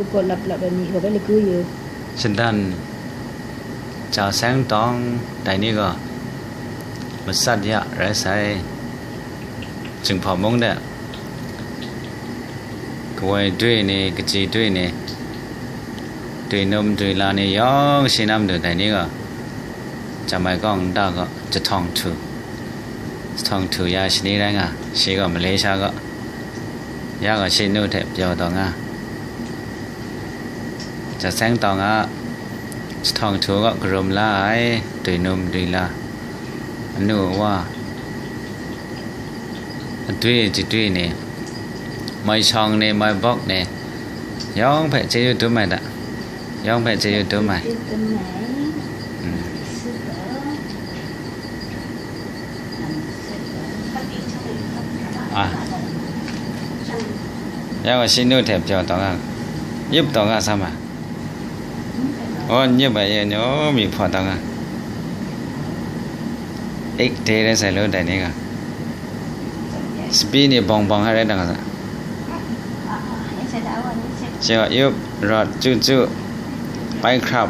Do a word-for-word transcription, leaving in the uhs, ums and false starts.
Kaw lap lap ai ni gaw bai lagaw yu. Shadan, Cha Seng Tawng, dai ni gaw matsat ya rai sai. Jinghpaw mung de kawoi dui ni, kaji dui ni, dui num dui la ni yawng shi na matu dai ni gaw, Cha Mai Kawng nta gaw jahtawng htu, jahtawng htu ya shani rai nga, shi gaw Malaysia gaw, ya gaw shi nu hte pyaw taw nga. Cha Seng Tawng a jahtawng htu gaw karum la ai, dui num dui la, anu awa, adui jadui ni, mai shawng ni, mai bawk ni, yawng hpe chyeju dum ai da, yawng hpe chyeju dum ai. Mm. Ah. Ya gaw shi nu hte pyaw taw nga, yup taw nga sa ma. Oh, nyip ai ye nyo mi hpaw taw nga. Ik de rai sai lo dai ni ga. Spi ni bawng bawng hai rai dang sa. Shi gaw yup, rawt, chyu chyu, bai hkrap.